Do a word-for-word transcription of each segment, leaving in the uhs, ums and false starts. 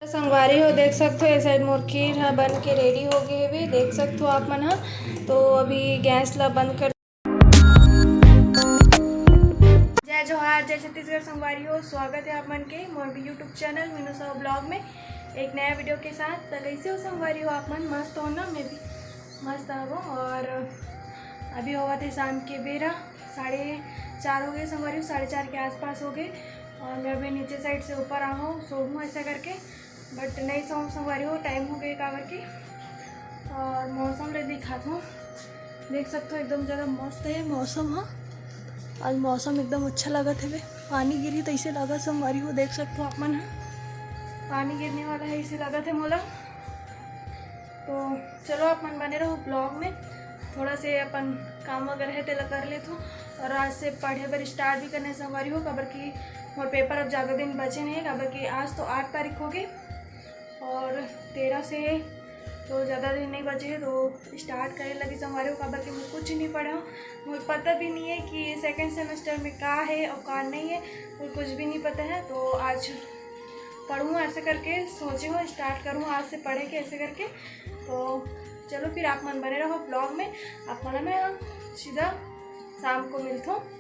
संगवारी हो, देख सकथो, ए साइड मोर खीर ह बन के रेडी हो गे हवे। देख सकथो आप मन ह। तो अभी गैस ला बंद कर। जय जोहार, जय छत्तीसगढ़ संगवारी हो, स्वागत है आप मन के मोर भी YouTube channel Meenu Sahu blog में एक नया वीडियो के साथ। तो कैसे हो संगवारी हो आप मन? मस्त हो ना? मैं भी मस्त हवो। और अभी होवत है शाम के बेरा, साढ़े चार हो गए संगवारी हो, साढ़े चार के आसपास हो गए। और मैं अभी नीचे साइड से ऊपर आ हूँ, सो हूँ ऐसा करके। बट नहीं सो संगवारी हो, टाइम हो गए काबर के। और मौसम ले दिखात हूँ, देख सकते हो एकदम ज़्यादा मस्त है मौसम। हाँ, आज मौसम एकदम अच्छा लगत है। पानी गिरी तो ऐसे लगत संगवारी हो, देख सकते हो आप मन ह, पानी गिरने वाला है ऐसे लगत है मोला। तो चलो आप मन बने रहो ब्लॉग में, थोड़ा से अपन काम वगैरह है तेला कर लेथो। और आज से पढ़े बर स्टार्ट भी करने संगवारी हो, काबर कि मोर पेपर अब ज़्यादा दिन बचे नहीं है, काबर कि आज तो आठ तारीख हो गई और तेरह से है, तो ज़्यादा दिन नहीं बचे है, तो स्टार्ट करे लगी संगवारी हो, काबर कि मैं कुछ नहीं पढ़ा हूँ। मुझे पता भी नहीं है कि सेकंड सेमेस्टर में का है और का नहीं है, मुझे कुछ भी नहीं पता है। तो आज पढ़ूँ ऐसे करके सोचे हूँ, स्टार्ट करूँ आज से पढ़े के ऐसे करके। तो चलो फिर आप मन बने रहो ब्लॉग में, आप मन मैं सीधा शाम को मिलता हूँ।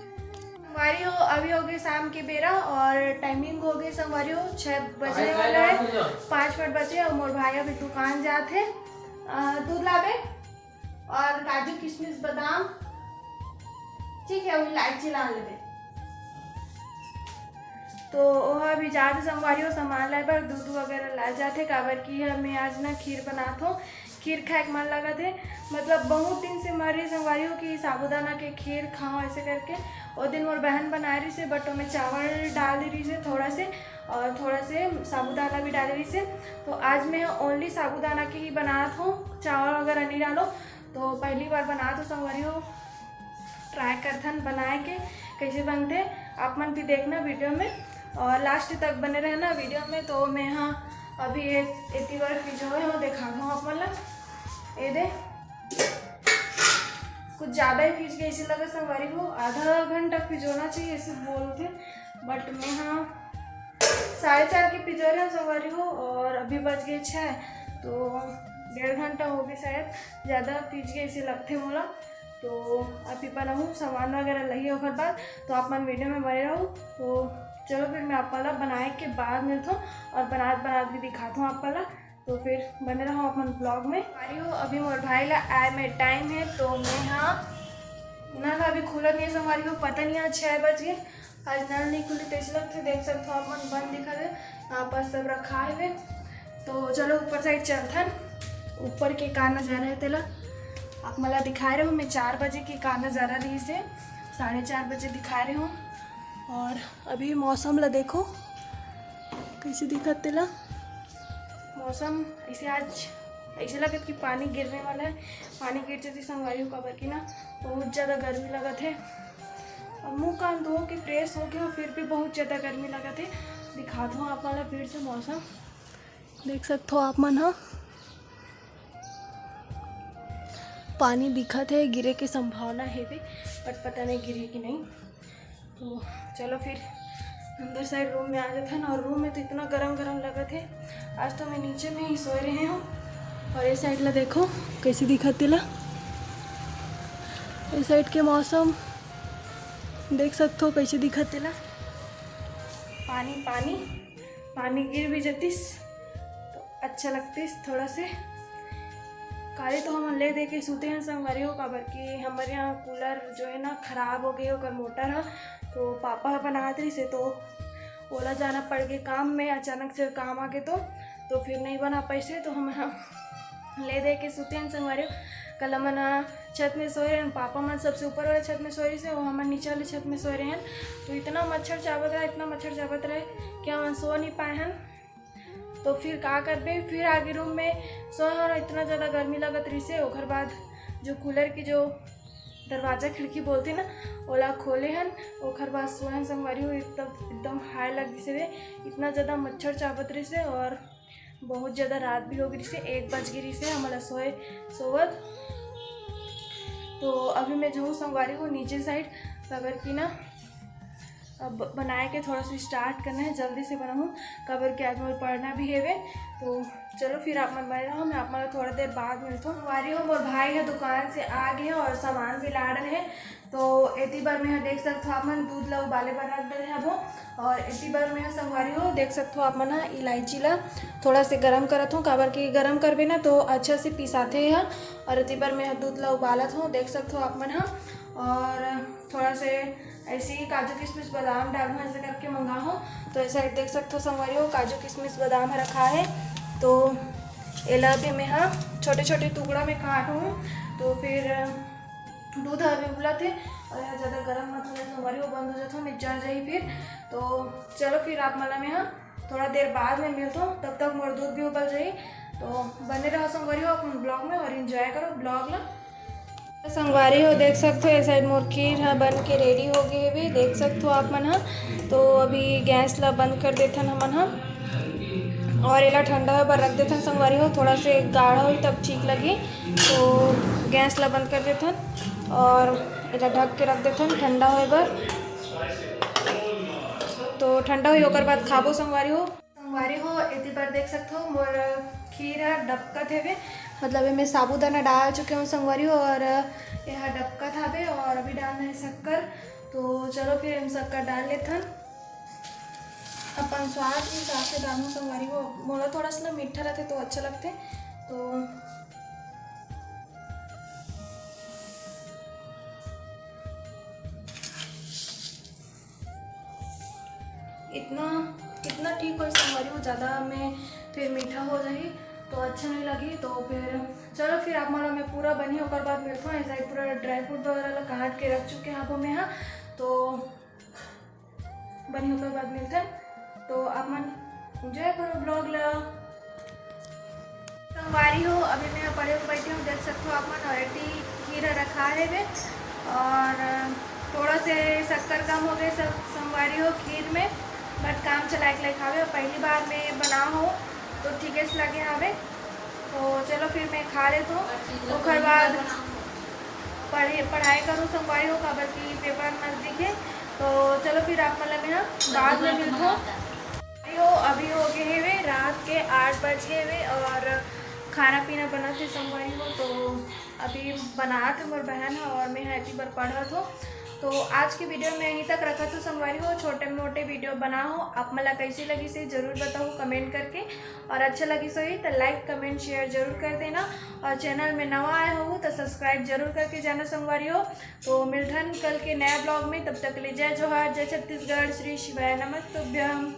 संगवारी हो, अभी हो गए शाम के बेरा और टाइमिंग हो गए संगवारी हो, छः बजने वाला है, पाँच मिनट बचे और मोर भाई अभी दुकान जात है, अ, दूध लाबे और काजू, किशमिश, बादाम, ठीक है, वो इलायची ला लेबे। तो ओह अभी जात हे संगवारी हो सामान लाए बर, दूध वगैरह ला जात हे, काबर कि हमें आज ना खीर बनात हो, खीर खाए के मन लगत हे। मतलब बहुत दिन से मर रही संगवारी हो कि साबूदाना के खीर खाओ ऐसे करके। वो दिन मोर बहन बनाए रही से, बट ओमे चावल डाल रही से थोड़ा से, और थोड़ा से साबूदाना भी डाले रही से। तो आज मैं ओनली साबूदाना के ही बनात हूँ, चावल वगैरह नहीं डालो। तो पहली बार बनात हो संगवारी हो, ट्राई करथन बनाए के कैसे बनथे, आप मन भी देखना वीडियो में और लास्ट तक बने रहना वीडियो में। तो मैं हाँ अभी एक एती बार पिजोए हो दिखा दूँ आप मन ला। ये दे कुछ ज़्यादा ही पीस गई ऐसे लगे संगवारी हो, आधा घंटा पिजोना चाहिए ऐसे बोलते, बट मैं हाँ साढ़े चार के पिजो रहे संगवारी हो और अभी बज गए छः, तो डेढ़ घंटा हो गए शायद, ज़्यादा पीस गए ऐसे लगते मोला। तो अभी बनाऊँ सामान वगैरह लही ओकर बाद, तो आप मन वीडियो में बने रहो। तो चलो फिर मैं आप वाला बनाए के बाद मिलता हूँ और बनात बनात भी दिखाता हूँ आप वाला। तो फिर बने रहो अपन ब्लॉग में। अरे हो, अभी मोर भाई ला आए में टाइम है, तो मैं हाँ नल अभी खुला नहीं है संगवारी हो, पता नहीं आज छः बज गए, आज नल नहीं खुली, तो इसलिए तो देख सकते हो अपन बंद दिखा दे, यहाँ पर सब रखा है। तो चलो ऊपर साइड चलथन, ऊपर के का नज़ारा है तेला आप मला दिखाए रहे हो। मैं चार बजे के का नज़ारा रही से साढ़े चार बजे दिखाए रहे हूँ। और अभी मौसम ला देखो कैसे दिखत तेला। मौसम ऐसे आज ऐसे लगत कि पानी गिरने वाला है। पानी गिर जाती संगवारी हो, काबर कि ना बहुत ज़्यादा गर्मी लगत है। अब मुँह कान धो के फ्रेश हो गए हो, फिर भी बहुत ज़्यादा गर्मी लगत है। दिखात हूँ आप वाला फिर से मौसम, देख सकते हो आप मन हा पानी दिखत है, गिरे के संभावना है भी, बट पता नहीं गिरे कि नहीं। तो चलो फिर अंदर साइड रूम में आ जाथन। और रूम में तो इतना गरम गरम लगत है। आज तो मैं नीचे में ही सोए रहे हूँ। और ये साइड ला देखो कैसे दिखत तेला, ये साइड के मौसम देख सकते हो कैसे दिखत तेला। पानी पानी पानी गिर भी जतिस तो अच्छा लगतिस थोड़ा से। काली तो हम ले दे के सूते हैं संगवारी हो, काबर कि हमारे यहाँ कूलर जो है ना खराब हो गए, ओकर मोटर है, तो पापा ह बनात रही से तो ओला जाना पड़ गए काम में, अचानक से काम आ गए तो तो फिर नहीं बना पैसे तो हम यहाँ ले दे के सूते हैं संगवारी हो। कल हमन छत में सोए रहे, पापा मन सबसे ऊपर वाले छत में सोए रहे, वो हमन नीचे वाले छत में सोए रहे हैं। तो इतना मच्छर चाबत रहा, इतना मच्छर चाबत रहे कि हमन सो नहीं पाए हैं। तो फिर का करबे, फिर आगे रूम में सोए हन। इतना ज़्यादा गर्मी लगत रहिसे, ओकर बाद जो कूलर के जो दरवाजा खिड़की बोलते ना, ओला खोले हन। ओकर बाद सोए हन संगवारी हो, एकदम एकदम हाय लग गिसे रे, इतना ज़्यादा मच्छर चाबत रहिसे और बहुत ज़्यादा रात भी हो गिसे, एक बज गिसे हमला सोए सोवत। तो अभी मैं जाऊँ संगवारी हो नीचे साइड, काबर कि ना अब बनाए के थोड़ा सा स्टार्ट करना है, जल्दी से बनाऊँ, काबर कि आज मोर पढ़ना भी हेवे। तो चलो फिर आप मन बने रहो, मैं आप मन ला थोड़ा देर बाद मिलथों। संगवारी हो, मोर भाई ह दुकान से आ गे हे और सामान भी ला डरे हे। तो एती बर मैं ह देख सकथो आप मन दूध ला उबाले बर रख डरे हबो। और एती बर मैं ह संगवारी हो देख सकथो आप मन ह इलायची ला थोड़ा से गरम करत हूँ, काबर कि गरम करबे ना तो अच्छा से पिसाथे ह। और एती बर मैं ह दूध ला उबालत हूँ, देख सकथो आप मन ह। और थोड़ा से ऐसे ही काजू किशमिश बादाम डालूँ, ऐसे करके मंगाहूँ। तो ऐसा देख सकथो संगवारी हो, काजू किशमिश बादाम ह रखा है। तो एला भी मैं ह छोटे छोटे टुकड़ा में काटूँ। तो फिर दूध ह अभी उबलत हे और यहाँ ज़्यादा गरम मत हो जाए संगवारी हो, बंद हो जात हो, निचर जाही फिर। तो चलो फिर आप मन ला मैं ह थोड़ा देर बाद में मिलथों, तब तक मोर दूध भी उबल जाही। तो बने रहो संगवारी हो अपन ब्लॉग में और एंजॉय करो ब्लॉग ला। संगवारी हो देख सकथो, ए साइड मोर खीर ह बन के रेडी हो गे हेवे, देख सकथो आप मन ह। तो अभी गैस ला बंद कर देथन हमन ह और एला ठंडा होए बर रख देथन संगवारी हो, थोड़ा से गाढ़ा होही तब ठीक लगही। तो गैस ला बंद कर देथन और एला ढक के रख देथन ठंडा होए बर। तो ठंडा होही ओकर बाद खाबो संगवारी हो। संगवारी हो, एती बर देख सकथो मोर खीर ह डबकत हेवे, मतलब एमे साबूदाना डाल चुके हूँ संगवारी हो, और एहा डबकत हावे और अभी डालना है शक्कर। तो चलो फिर हम शक्कर डाल लेथन, अपन स्वाद के हिसाब से डालहूँ संगवारी हो। मोला थोड़ा सा ना मीठा रहते तो अच्छा लगते। तो इतना, इतना ठीक होइस संगवारी हो, ज़्यादा में फिर मीठा हो जाही तो अच्छा नहीं लगी। तो फिर चलो फिर आप मन ला मैं पूरा बनही ओकर बाद मिलथों। ऐसा ही पूरा ड्राई फ्रूट वगैरह ला काट के रख चुके हैं आप में, हाँ। तो बनही ओकर बाद मिलथन। तो आप मन एंजॉय करो ब्लॉग ला। संगवारी हो, अभी मैं पढ़े बर बैठे हूँ, देख सकथो आप मन, और एती खीर रखा हेवे और थोड़ा से शक्कर कम हो गए सब संगवारी हो खीर में, बट काम चलाए के लायक हावे। पहली बार में बना हो तो ठीक से लगे हावे। तो चलो फिर मैं खा लेथों, ओकर बाद पढ़े, पढ़ाई करूँ संगवारी हो, काबर कि पेपर नजदीक है। तो चलो फिर आप मन ला मैं ह बाद में मिलथों। संगवारी हो, अभी हो गए हेवे रात के आठ बज गए हेवे और खाना पीना बनत हे संगवारी हो। तो अभी बनात हे मोर बहन ह और मैं ह एती बर पढ़त हों। तो आज के वीडियो में यहीं तक रखत हों संगवारी हो। छोटे मोटे वीडियो बनाहूँ, आप मन ला कैसे लगिस हे जरूर बताहू कमेंट करके, और अच्छा लगिस होही तो लाइक कमेंट शेयर जरूर कर देना, और चैनल में नवा आए हो तो सब्सक्राइब जरूर करके जाना संगवारी हो। तो मिलथन कल के नया ब्लॉग में, तब तक के लिए जय जोहार, जय छत्तीसगढ़, श्री शिवाय नमस्तुभ्यम।